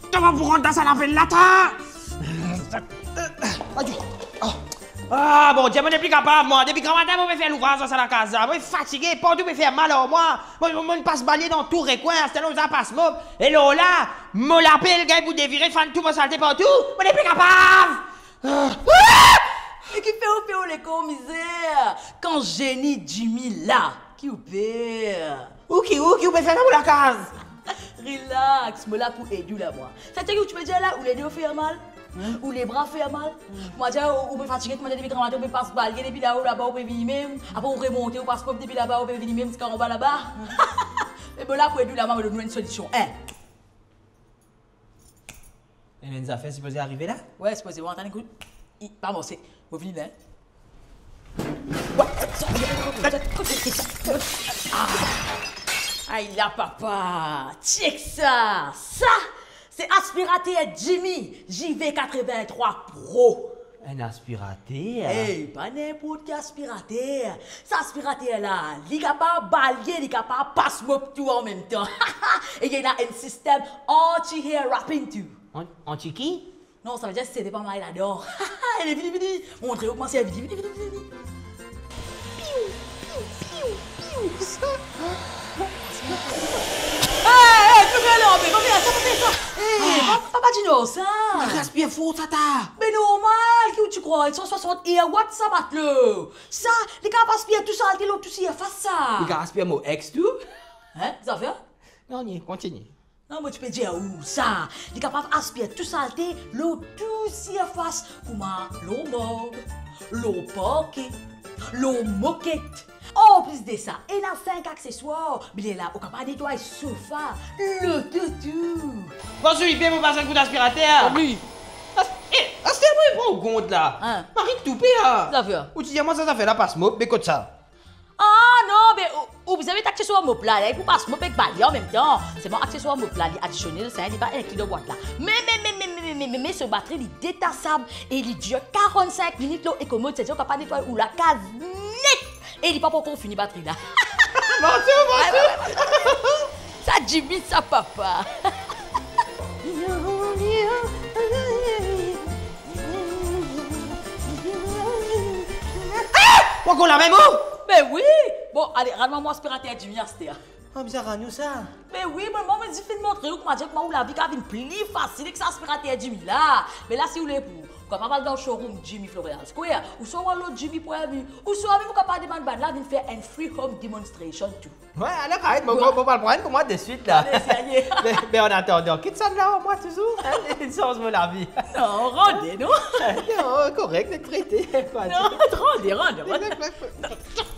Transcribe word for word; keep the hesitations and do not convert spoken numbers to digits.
Kouma pou rant dan sa lapel la, ta? Ayo. Ah. Ah, Bondie, mo nepli kapav, mwa. Depi gramatin, mo pe fer louvraz dan sa lakaz la. Mo fatige, partou pe fer mal ar mwa. Mo, mo, mo pas balye dan tou rekwin, aster la mo al pas mop. E lor la, mo lapel gagn pou devire, fann tou mo salte partou. Mo nepli kapav. Ah. E kifer ou pe lekor mizer? Kan zeni Jimmy la, ki ou per? Ou ki, ou ki ou pe fer dan mo lakaz? Relax, mo la pou ed ou la, mwa. Savedir ki ou ti pe dir la, ou lede ou fer mal, ou lebra fer mal. Mwa dir ou, ou pe fatige, mwa dir depi gramatin, ou pe pas balye depi lao laba, ou pe vini mem. Apre ou remonte, ou pas mop depi laba, ou pe vini mem ziska anba laba. Me mo la pou ed ou la, mwa, mo donn ou enn solision, en. Ena enn zafer sipoze arive la? Wi, sipoze, wi, antann, ekout. I, pa mo, se, mo vini la. Ah. Ay la, papa, chek sa. Sa, se aspirater Jimmy, J V quatre-vingt-trois Pro. Enn aspirater? Ey, pa ninport ki aspirater. Sa aspirater la, li kapav balye, li kapav pas mop tou anmemtan. E li ena enn sistem anti-hair wrapping tou. An-, anti ki? Non, savedir sete pa mal ladan. Ale, vini, vini. Montre ou kouma servi li. Vini, vini, vini, vini. Piou, piou, piou, piou. Sa. Ey, ey, pa fer la, pa fer sa, pa fer sa. Ey, pa, pa, pa dir non sa. Li aspir for sa, ta. Me normal, ki ou ti krwar? San swasant hair watt sa, matlo. Sa, li kapav aspir tou salte lor tou sirfas sa. Li kapav aspir mo ex tou? Hein, zafer? Non, ni, kontinie. Non, mo ti pe dir ou sa, li kapav aspir tou salte lor tou sirfas, kouma lor morg, lor parke, lor moket. Anplis de sa, ena sink akseswar, be lerla ou kapav netway sofa, loto tou. Bon, si li pe mo pas enn kout aspirater. Wi. As-, eh, aster mo pran ou kont la. Hein? Marie toupe la. Zafer? Ou ti dir mwa sa zafer la pas mop, be kot sa? Ah non, be ou, ou bizin met akseswar mop la, li pou pas mop ek balye anmemtan. Selman akseswar mop la, li adisionel, sa, li pa inkli dan bwat la. Me, me, me, so batri, li detasab e li dir karannsink minit lor ekomod, setadir ou kapav netway ou lakaz net e li pa pou ankor fini batri la. Manti, manti. Sa Jimmy sa, papa. Ah! Ou ankor la mem, ou? Be wi! Bon, ale, rann mwa mo aspirater Jimmy aster. Ah, bizin rann ou sa? Be wi, mo, mo, mo ti finn montre ou kouma dir kouma ou lavi kapav vinn pli fasil ek sa aspirater Jimmy la. Me la, si ou le pou, ou kapav al dan showroom Jimmy Floreal Square, ouswa ou al lor Jimmy pwin mi, ouswa mem ou kapav demann bann la vinn fer enn free home demonstration tou. Wi, ale, kapav, mo, mo, mo pou al pran enn pou mwa deswit la. Ale, serye. Me, me an atandan, kit sa la, mwa touzour, hein, li sanz mo lavi. Non, rande, non? Non, korek, nek prete, pa dir. Non, rande, rande, rande.